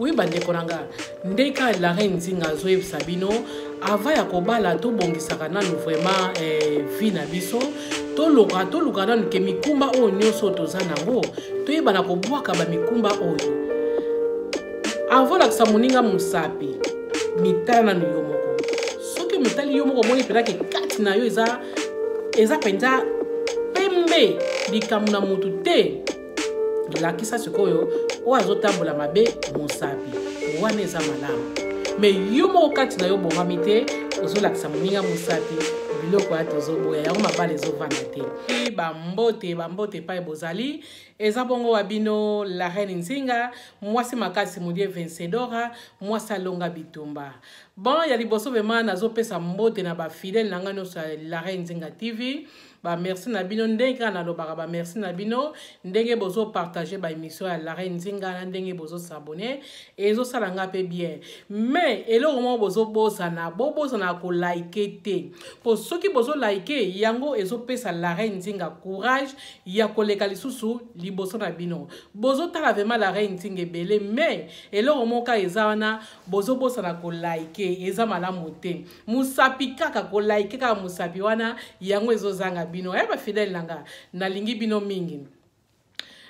Oui bandeko na nga, nde ka la reine Nzinga azoyebisa bino avant ya kobala tobongisaka nanu vraiment eh, vie na biso, toluka toluka nanu ke mikumba oyo nyonso toza nango toyebana kobwaka bamikumba oyo avant olakisa moninga mosapi, mitala nanu yo moko. Soki omitali yo moko, omoni mpenza ke kati na yo eza mpenza pembe, likambo na motu te, lakisa sikoyo oyo azotambola mabe mosapi wana, eza malamu. Mais yo moko kati na yo obongami te, ozolakisa moninga mosapi, biloko ya tozoboya yango, mabala ezovanda te. Bambote, bambote epai bozali, eza bongo wa bino la reine Nzinga, mwasi makasi, modie vencedora, mwasi alonga bitumba. Bon, ya liboso vraiment nazopesa mbote na bafidèle na ngai nyonso ya la reine Nzinga TV. Bamerci na bino, ndenge kaka nalobaka, bamerci na bino ndenge bozopartage baémission ya la reine Nzinga na ndenge bozos'abonner, ezosala nga mpe bien. Mais eloko moko bozobosana, bobosana kolike te, mpo soki bozolike yango ezopesa la reine Nzinga courage ya koleka lisusu liboso na bino. Bozotala vraiment la reine Nzinga ebele, mais eloko moko eza wana, bozobosana kolike, eza malamu te. Mosapi kaka, kolike kaka mosapi wana, yango ezozanga bino. Ya bafidèle na nga, nalingi bino mingi.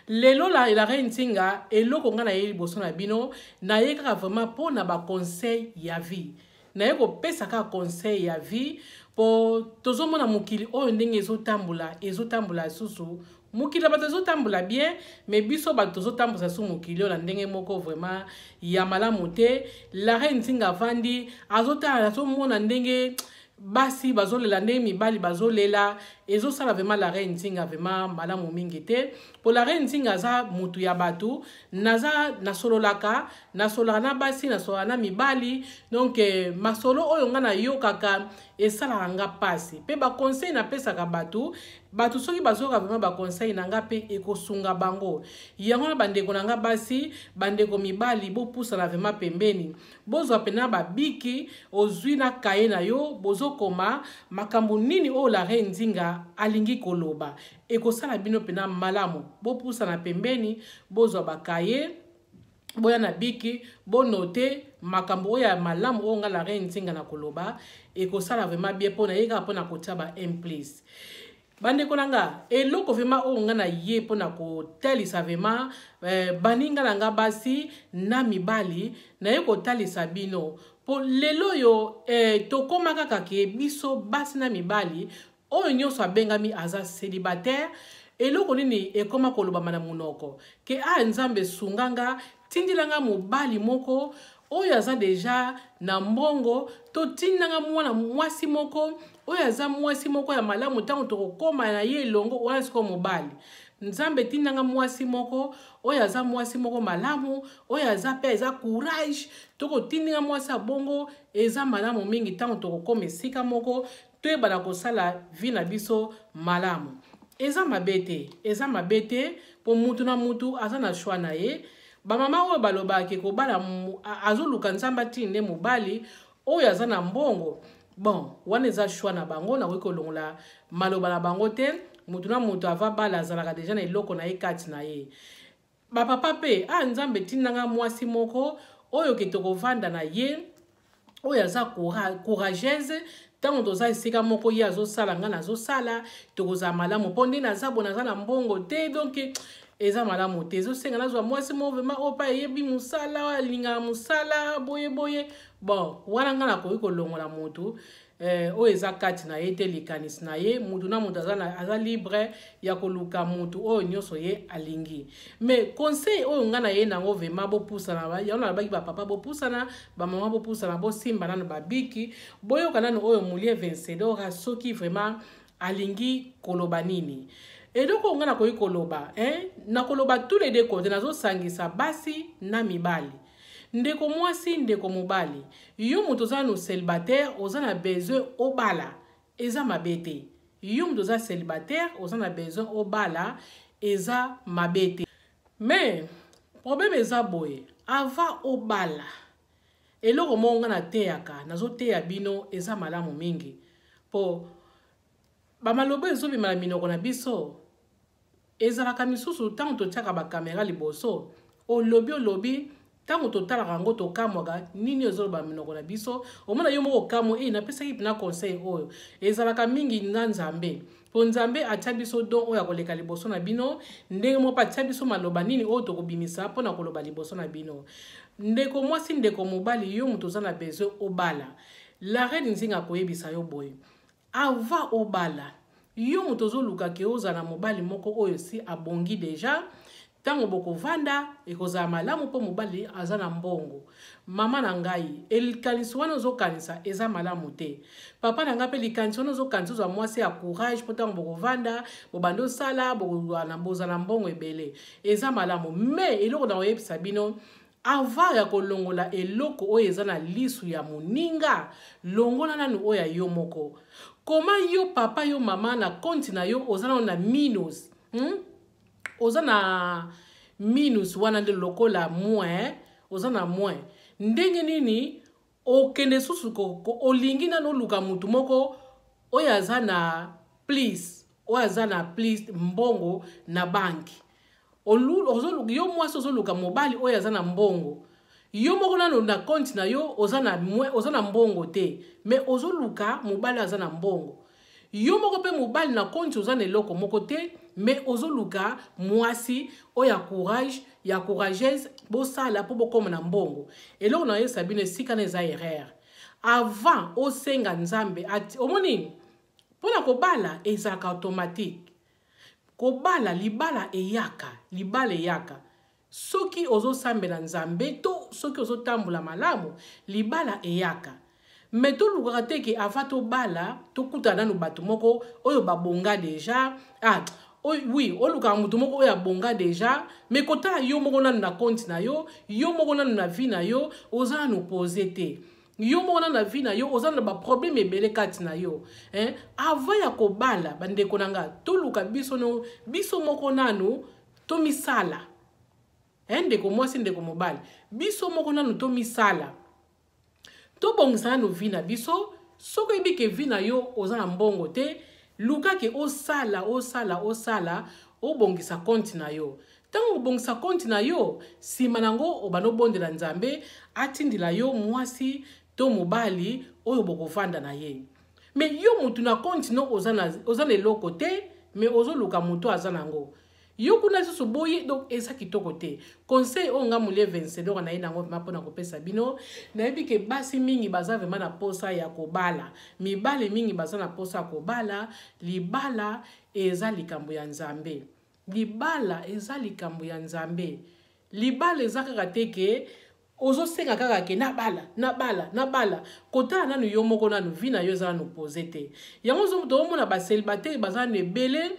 Lelo la reine Nzinga, eloko nga naye liboso na bino, naye kaka vraiment mpo na baconseil ya vie. Naye kopesa kaka conseil ya vie, mpo tozomona mokili oyo ndenge ezotambola, ezotambola lisusu. Mokili ya bato ezotambola bien, mais biso bato tozotambusa su mokili oyo na ndenge moko vraiment ya malamu te. La reine Nzinga avandi, azotala, azomona ndenge basi bazolela, ndenge mibali bazolela, ezosala vraiment la reine Nzinga vraiment malamu mingi te. Mpo la reine Nzinga aza mutu ya bato, naza nasololaka, nasololaka na basi, nasololaka na mibali. Donc masolo oyo nga nayokaka esalaka nga mpasi, mpe baconseil napesaka bato, bato soki bazoyoka vraiment baconseil na nga mpe ekosunga bango. Yango na bandeko na nga basi, bandeko mibali, bopusana vraiment pembeni, bozwa mpena babiki, ozwi na kaye na yo, bozokoma makambo nini oyo la reine Nzinga alingi koloba, ekosala bino mpena malamu. Bopusana pembeni, bozwa bakaye, boya na biki, bonote makambo oyo ya malamu oyo nga la reine Nzinga na koloba, ekosala vraiment bien. Mpo na ye kaka mpona kotia ba implice, bandeko na nga, eloko vraiment oyo nga na ye mpona kotalisa vraiment baninga na nga basi na mibali, naye kotalisa bino mpo lelo oyo tokóma kaka ke biso basi na mibali oyo nyonso abengami aza célibataire, eloko nini ekóma kolobama na monoko ke a Nzambe sunga nga, tindela nga mobali moko oyo aza déjà na mbongo, to tindanga mwana mwasi moko oyo aza mwasi moko ya malamu, ntango tokokóma na ye elongo wana. Sikoyo mobali, Nzambe etindanga mwasi moko oyo aza mwasi moko malamu, oyo aza mpe eza courage, tokotindinga mwasi ya bongo, eza malamu mingi. Ntango tokokóma esika moko, toyebana kosala vie na biso malamu. Eza mabe te, eza mabe te, mpo mutu na mutu aza na choix na ye. Bamama oyo balobaka kobala, azoluka Nzambe atindi nde mobali oyo aza na mbongo, bon, wana eza choix na bango, nakoki kolongola maloba na bango te. Mutu na mutu ava bala azalaka déjà na eloko na ye kati na ye. Bapapa mpe, a Nzambe etindanga mwasi moko oyo ke tokovanda na ye, oyo aza courageuse, ntango toza esika moko, ye azosala, ngai nazosala, tokozala malamu. Mpo nde naza bo naza na mbongo te, donc eza malamu te. Ezosenga nazwa mwasi moko vraiment oyo mpe ayebi mosala, oyo alingaka mosala, boye boye. Bon, wana ngai nakoki kolongola motu oyo eza kati na ye te, likanisi na ye. Mutu na mutu aza libre ya koluka mutu oyo nyonso ye alingi. Mais conseil oyo ngai na ye nango vraiment, bopusana, yango nalobaki, bapapa bopusana, bamama bopusana, bosimba nano babiki, boyoka nano oyo Mulie Vencedora soki vraiment alingi koloba nini. Eloko oyo ngai nakoki koloba, hein? Nakoloba tous les deux côtés, nazosangisa basi na mibali. Ndeko mwasi, ndeko mobali, yo moto oza nano célibataire, oza na besoin obala, eza mabe te. Yo moto oza célibataire, oza na besoin obala, eza mabe te. Mais problème eza boye: avant obala, eloko moko nga nateyaka, nazoteya bino, eza malamu mingi, mpo bamaloba ezobima na minoko na biso ezalaka misusu. Ntango totiaka bakamera liboso, olobi, olobi. Ntango totalaka yango, tokamwaka nini ezoloba minoko na biso. Omona yo moko okamwe e napesaki mpena conseil oyo ezalaka mingi na Nzambe, mpo Nzambe atia biso don oyo akoleka liboso na bino ndenge moko mpe atia biso maloba nini oyo tokobimisa mpona koloba liboso na bino. Ndeko mwasi, ndeko mobali, yo moto oza na besoin obala, la reine Nzinga akoyebisa yo boye: avant obala, yo moto ozoluka ke ozala na mobali moko oyo si abongi déjà, ntango bokovanda ekozala malamu mpo mobali aza na mbongo, mama na ngai, likanisi wana ozokanisa eza malamu te. Papa na ngai mpe, likanisi wana ozokanisa ozwa mwasi ya courage mpo ntango bokovanda, bobanda osala, bozala mbongo ebele, eza malamu. Mais eloko na koyebisa bino, avant ya kolongola eloko oyo eza na lisu ya moninga, longola nanu oyo ya yo moko. Koma yo papa, yo mama, na compte na yo oza nano na minus, Oza na minus wana nde lokola moins, oza na moins. Ndenge nini okende susu olingi nano oluka mutu moko oyo aza na plus, oyo aza na plus mbongo na banki? Yo mwasi ozoluka mobali oyo aza na mbongo, yo moko nano na compte na yo oza na mbongo te, mais ozoluka mobali aza na mbongo. Yo moko mpe mobali, na compte oza na eloko moko te, mais ozoluka mwasi oyo ya courage, ya courageuse, bosala mpo bokóma na mbongo. Eloko na oyebisa bino, esika na eza erreur. Avant osenga Nzambe, omoni, mpona kobala ezalaka automatique. Kobala, libala eyaka, libala eyaka soki ozosambela Nzambe to soki ozotambola malamu, libala eyaka. Mais tolukaka te ke avant tobala, tokutana nanu bato moko oyo babonga déjà. Ah oui, olukaka motu moko oyo abonga déjà, mais kotala yo moko nanu na compte na yo, yo moko nanu na vie na yo oza nanu posé te, yo moko nanu na vie na yo oza na baproblème ebele kati na yo, hein? Avant ya kobala, bandeko na nga, toluka biso, no, biso moko nanu tomisala, hein? Ndeko mwasi, ndeko mobali, biso moko nanu tomisala, tobongisa nanu vie na biso. Soki oyebi ke vie na yo oza na mbongo te, luka ke osala, osala, osala, obongisa compte na yo. Ntango obongisa compte na yo, nsima nango obanda obondela Nzambe atindela yo mwasi to mobali oyo bokovanda na ye. Mais yo motu na compte no oza na eloko te, mais ozoluka motu aza nango, yo kuna lisusu boye, donc eza kitoko te. Conseil oyo nga molie Vencedor na ye nango vraiment mpona kopesa bino, nayebi ke basi mingi baza vraiment na posa ya kobala, mibali mingi baza na posa ya kobala. Libala eza likambo ya Nzambe, libala eza likambo ya Nzambe. Libala eza kaka te ke ozosenga kaka ke nabala, nabala, nabala. Kotala nanu yo moko nanu vie na yo eza nanu posé te. Yango toomona bacélibataire baza nanu ebele,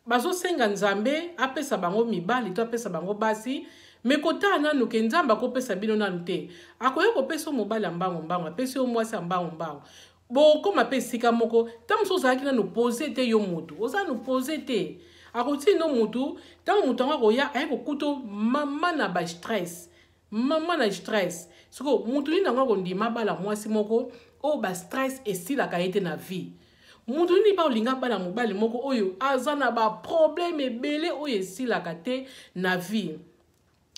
bazosenga Nzambe apesa bango mibali to apesa bango basi. Mais kotala nanu ke Nzambe akopesa bino nanu te. Akoya kopesa yo mobali ya mbango mbango, apesi yo mwasi ya mbango mbango, bokóma mpe esika moko. Ntango mosusu ozalaki nanu posé te, yo motu oza nanu posé te, akotindi motu. Ntango motu yango akoya, aye kokuta mama na bastress, mama na stress. Sikoyo motu nini yango akondima bala mwasi moko oyo bastress esilaka ye te na vie? Motu nini mpa olinga bala mobali moko oyo aza na baproblème ebele oyo esilaka te na vie?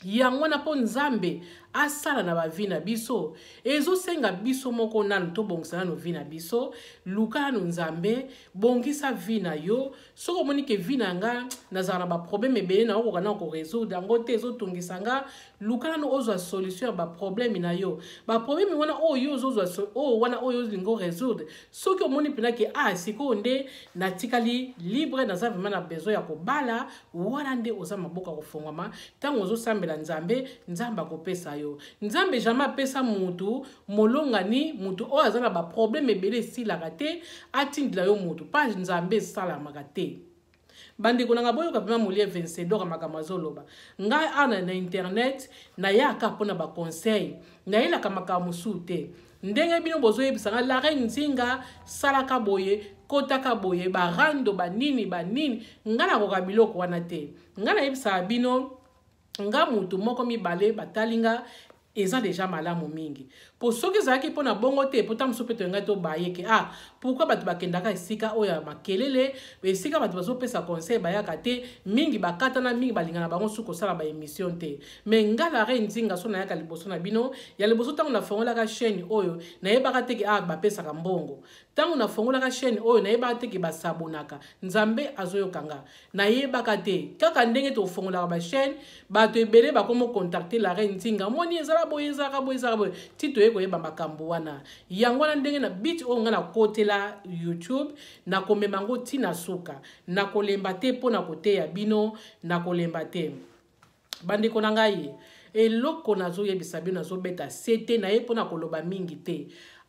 Yango wana, mpo Nzambe asala na bavie na biso, ezosenga biso moko nanu tobongisa nanu vie na biso. Luka nanu Nzambe, bongisa vie na yo. Soki omoni ke vie na nga nazala na baproblème ebele, na okoka na korésoudre yango te, ezotungisa nga, luka nanu ozwa solution ya baproblème na yo. Baproblème wana oyo ozozwa, oyo wana oyo olingi orésoudre, soki omoni mpena ke ah, sikoyo nde natikali libre, naza vraiment na besoin ya kobala, wana nde oza maboko ya kofongwama. Ntango ozosambela Nzambe, Nzambe akopesa yo. Nzambe jamais apesa mutu molongani mutu oyo aza na baproblème ebele esilaka te. Atindela yo mutu pa Nzambe, esalamaka te. Bandeko na nga, boyoka mpema molie Vencedor makambo azoloba. Ngai awa na internet nayaka mpona baconseil, nayelaka makambo mosusu te. Ndenge bino bozoyebisa nga la reine Nzinga, salaka boye, kotaka boye, barando banini banini, ngai nakoka biloko wana te. Ngai nayebisaka bino, nga mutu moko mibale batali nga. Eza deja malamu mingi, mpo soki ezalaki mpo na bongo te, mpo ntango mosusu mpe toyengai tobaye ke ah, pourquoi bato bakendaka esika oyo ya makelele, esika bato bazopesa conseil bayaka te mingi, bakatana mingi, balingana bango su kosala baémission te. Mais nga la reine Nzinga, so nayaka liboso na bino ya liboso, ntango nafongolaka chaîne oyo, nayebaka te ke ah, bapesaka mbongo. Ntango nafongolaka chaîne oyo, nayebaka te ke basabonaka. Nzambe azoyoka nga, nayebaka te. Kaka ndenge tofongolaka bachaîne, bato ebele bakomo contacter la reine Nzinga, moni ezala boye, ezalaka boye, ezalaka boye, ti toye koyeba makambo wana. Yango wana ndenge na but oyo ngai nakotela YouTube, nakomema yango ntina suka, nakolemba te mpo na koteya bino, nakolemba te. Bandeko na ngai, eloko nazoyebisa bino, nazobeta sete na ye mpo na koloba mingi te.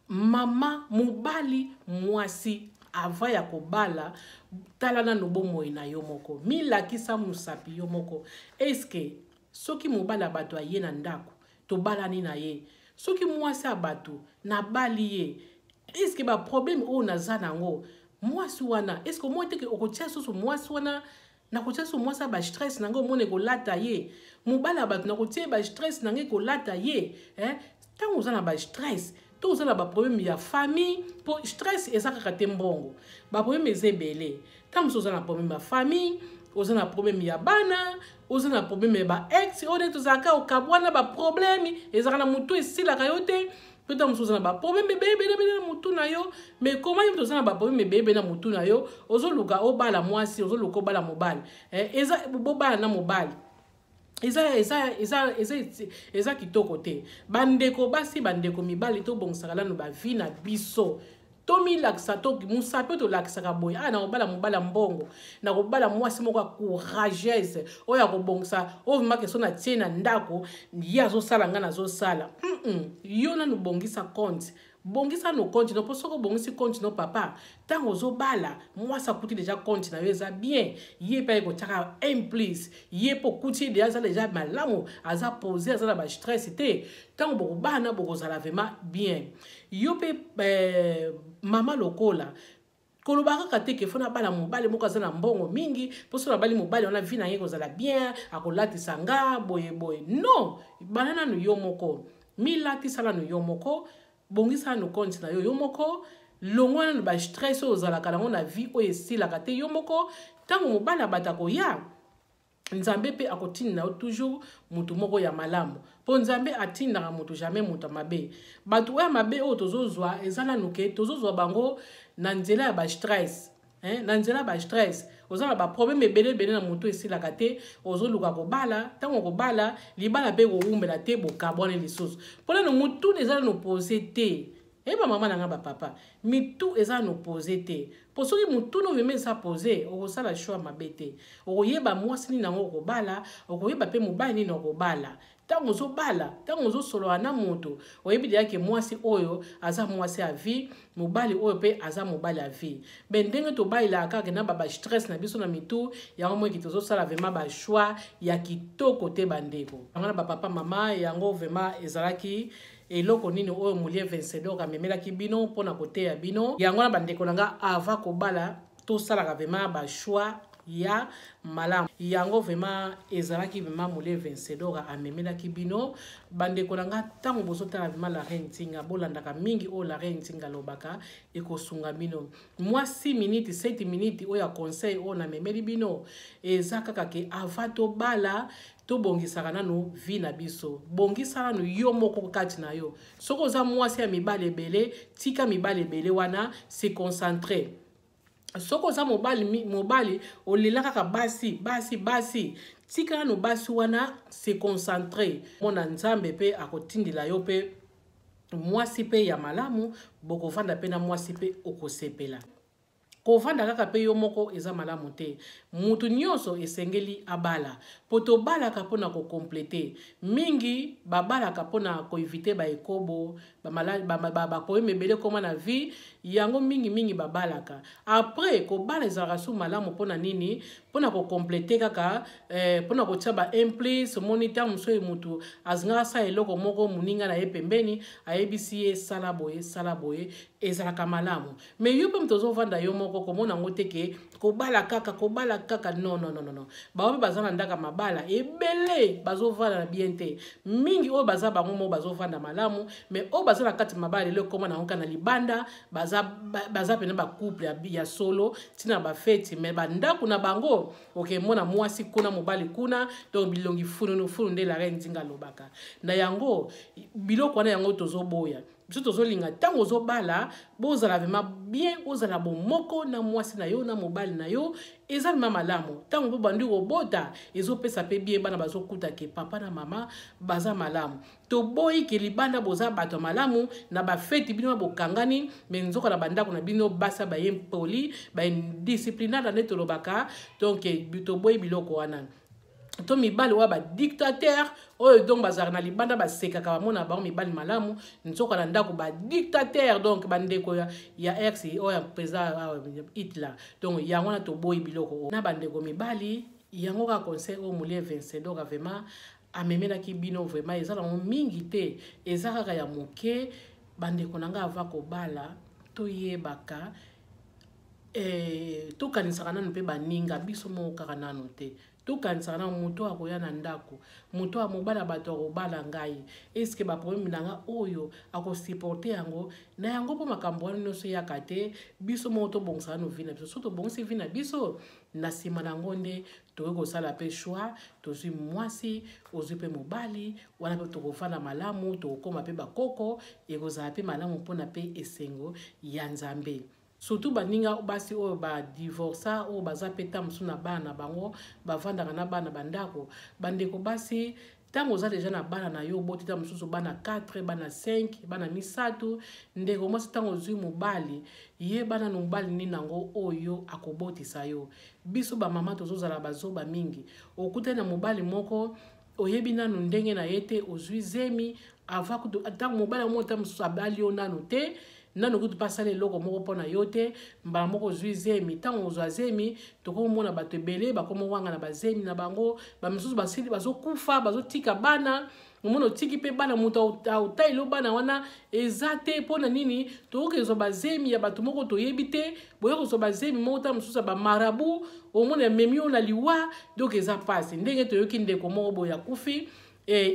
Mama, mobali, mwasi, avant ya kobala, tala nano bomoi na yo moko, milakisa mosapi yo moko. Eske soki mobali ya bato aye na ndako, tobalani na ye, soki mwasi ya bato nabali ye, eske baproblème oyo naza nango, mwasi wana, eske omoi teke okotia susu mwasi wana, nakotia so mwasi ya bastress na ngai, omona ekolata ye, mobali ya bato nakotia ye bastress na ngai, ekolata ye, eh? Ntango oza na bastress to oza na baproblème ya famille, mpo stress eza kaka te mbongo, baproblème eza ebele. Ntango mosusu oza na problème ya famille, oza na problème ya bana, oza na problème ya baex oyo nde tozalaka okabwana, baproblème ezalaka na motu, esilaka yo te. Mpe ntango mosusu oza na baproblème ebele ebele ebele na motu na yo. Mais koma yo moto oza na baproblème ebele ebele na motu na yo, ozoluka obala mwasi, ozoluka obala mobali, eza bobala na mobali, eza kitoko te. Bandeko basi, bandeko mibali, tobongisaka nano bavie na biso, tomilakisa to mosapi oyo tolakisaka boye: ah, nakobala mobali ya mbongo, nakobala mwasi moko ya courageuse oyo akobongisa, oyo vimaka so natie na ndako, ye azosala, ngai nazosala. Yo nanu bongisa compte, bongisa no compte no, mpo soki obongisi compte no, papa, ntango ozobala mwasi, akuti deja compte na yo eza bien, ye mpe aye kotiaka un plus. Ye mpo okuti ye deja aza deja malamu, aza posé, aza na bastress te. Ntango bokobana, bokozala vraiment bien. Yo mpe mama, lokola koloba kaka te ke faut nabala mobali moko aza na mbongo mingi, mpo so nabali mobali wana, vie na ye kozala bien, akolatisa nga boye boye. Non, bana nanu yo moko, milatisa nanu yo moko, bongisa nanu compte na yo yo moko, longwa nanu bastress oyo ozalaka nango na vie oyo esilaka te yo moko. Ntango mobali abata koya, Nzambe mpe akotinda yo toujours motu moko ya malamu, mpo Nzambe atindaka motu jamais moto ya mabe. Bato oyo ya mabe oyo tozozwa, eza nanu ke tozozwa bango na nzela ya bastress, eh, na nzela ya bastress. Oza na baproblème ebele ebele na motu, esilaka te, ozoluka kobala. Ntango kobala, libala mpe kowumbela te, bokabwane lisusu, mpo nano motu eza nano posé te. Eyeba, mama na nga, bapapa, mitu eza nano posé te, mpo soki motu no vraiment eza posé, okosala choix mabe te. Okoyeba mwasi nini yango okobala, okoyeba mpe mobali nini okobala. Ntango ozobala, ntango ozosolola na moto, oyebi deja ke mwasi oyo aza mwasi ya vie, mobali oyo mpe aza mobali ya vie. Me ndenge tobalelaka kaka na bastress na biso na mitu, yango moki tozosala vraiment bachoix ya kitoko te. Bandeko yango na bapapa, mama, yango vraiment ezalaki eloko nini oyo Molie Vencedor amemelaki bino mpona koteya bino. Yango na bandeko na nga, avant kobala, tosalaka vraiment bachoix ya malamu. Yango vraiment ezalaki vraiment Molie Vencedor amemelaki bino. Bandeko na nga, ntango bozotala vraiment la reine Nzinga, bolandaka mingi oyo la reine Nzinga alobaka, ekosunga bino. Mwa 6 minutes, 7 minutes oyo ya conseil oyo namemeli bino eza kaka ke avant tobala, tobongisaka nanu vie na biso. Bongisa nanu yo moko kati na yo. Soki oza mwasi ya mibali ebele, tika mibali ebele wana, se concentre. Soki oza mobali, mobali olela kaka basi, basi, basi, tika nanu basi wana, se concentre. Mona, Nzambe mpe akotindela yo mpe mwasi mpe ya malamu, bokovanda mpe na mwasi mpe okosepela. Kovanda kaka mpe yo moko eza malamu te. Mutu nyonso esengeli abala, mpo tobalaka mpona kocompléter. Mingi babalaka mpona koéviter baekobo, baproblème ebele ekóma na vie. Yango mingimingi babalaka. Après kobala, ezalaka su malamu mpona nini? Mpona kocompléter kaka, mpona kotia ba implice. Omoni, ntango mosusu oyo motu azingaka asala eloko moko, moninga na ye pembeni ayebisi ye: "Sala boye, sala boye." Ezalaka malamu. Mais yo mpe moto ozovanda yo moko. moko komona yango te ke kobala kaka, kobala kaka. Non, non, non, non. Bango mpe baza na ndako ya mabala ebele, bazovanda na bien te. Mingi oyo baza bango moko bazovanda malamu, mais oyo baza na kati mabala lelo ekóma nango kaka na libanda. Baza pene bacouple ya solo ntina bafeti, mais bandako na bango, okemona mwasi kuna, mobali kuna, donc bilongi fununu funu. Nde la reine Nzinga alobaka na yango biloko wana. Yango tozoboya. Biso tozolinga ntango ozobala, bozala vraiment bien, ozala bomoko na mwasi na yo, na mobali na yo. Eza vraiment malamu. Ntango mpo bandi kobota, ezopesa mpe bien. Bana bazokuta ke papa na mama baza malamu. Toboyi ke libanda boza bato ya malamu, na bafeti bino bokangani, mais nzoka na bandako na bino basi baye mpoli, baindisciplinada nde tolobaka. Donc toboyi biloko wana. To mibali oyo badictateur oyo, donc bazalaka na libanda, basekaka, bamona bango mibali malamu, nzoka na ndako badictateur. Donc bandeko ya ex oyo ya président Hitler. Donc yango wana toboyi biloko oyo na bandeko mibali. Yango kaka conseil oyo Molie Vincedoka vraiment amemelaki bino. Vraiment eza nango mingi te, eza kaka ya moke. Bandeko na ngai, ava kobala, toyebaka, tokanisaka nanu mpe baninga biso moko kaka nanu te. Tokanisaka nanu moto akoya na ndako, moto ya mobali ya bato akobala ngai, eske baproblème na nga oyo akosupporter yango na yango? Mpo makambo wana nyonso eyaka te. Biso moko tobongisaka nanu vie na biso. So tobongisi vie na biso, na nsima na yango nde tokoki kosala mpe choix. Tozwi mwasi, ozwi mpe mobali wana, mpe tokofanda malamu, tokokóma mpe bakoko, ekozala mpe malamu mpona mpe esengo ya Nzambe. Surtout baninga basi oyo badivorsa, oyo baza mpe ta mosusu na bana na bango, bavandaka na bana bandako. Bandeko basi, ntango oza deja na bana na yo, oboti ta mosusu bana 4, bana 5, bana misato, ndeko mwasi, ntango ozwi mobali, yeba nanu mobali nini yango oyo akobotisa yo. Biso bamama tozozala bazoba mingi. Okutani na mobali moko, oyebi nanu ndenge na ye te, ozwi zemi ava kutu. Ntango mobali yango ta mosusu abali yo nanu te, nanu kutu mpe asala eloko moko mpo na yo te, mbala moko ozwi zemi. Ntango ozwa zemi, tokomona bato ebele bakomowanga na bazemi na bango. Bamisusu basili bazokufa, bazotika bana. Omona otiki mpe bana, moto aotalela bana wana eza te. Mpo na nini tokoki kozwa bazemi ya bato moko toyebi te? Boye kozwa bazemi moko ta mosusu ya bamarabu, omona ememi oyo na liwa. Donc eza mpasi. Ndenge toyoki ndeko moko boye akufi,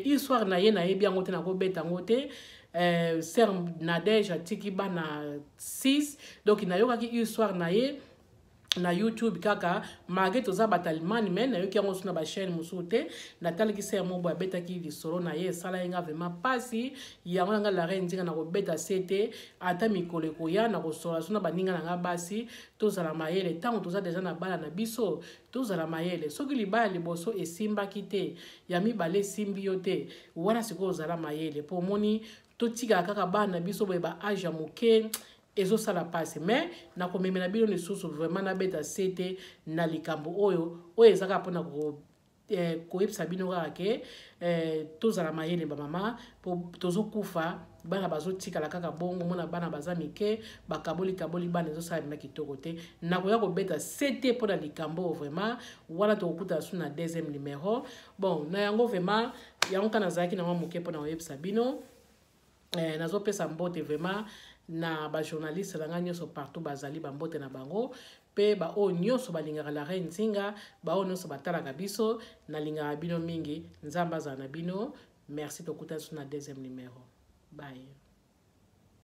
histoire na ye nayebi yango te, nakobeta yango te. Sœur Nadege atiki bana 6. Donc nayokaki histoire na ye na YouTube kaka, malgré toza bato Allemagne, mais nayoki yango so na bachaîne mosusu te. Natalaki sœur moko boye abetaki lisolo na ye, esala ye nga vraiment mpasi. Yango na nga la reine Nzinga na kobeta se te. Ata mikolo ekoya, na kosola so na baninga na nga basi. Tozala mayele ntango toza deja na bana na biso. Tozala mayele. Soki libala liboso esimbaki te, ya mibale esimbi yo te, wana sikoyo ozala mayele. Mpo omoni, totikala kaka bana na biso boye, ba âge ya moke, ezosala mpasi. Mais nakomemela bino lisusu, vraiment nabeta se te na likambo oyo. Oyo eza kaka mpona koyebisa bino kaka ke tozala mayele, bamama, mpo tozokufa, bana bazotikala kaka bongo. Mona bana baza mike, bakaboli kaboli bana, ezosala bima kitoko te. Nakoya kobeta se te mpona likambo oyo. Vraiment wana tokokutana su na deuxième numéro. Bon, na yango vraiment, yango kaka nazalaki nango moke mpona koyebisa bino. Nazopesa mbote vraiment na bajournaliste na ngai nyonso partout bazali, bambote na bango mpe baoyo nyonso balingaka la reine Nzinga, baoyo nyonso batalaka biso. Nalingaka bino mingi. Nzambe azala na bino. Merci, tokutani so na deuxième numéro. Bye.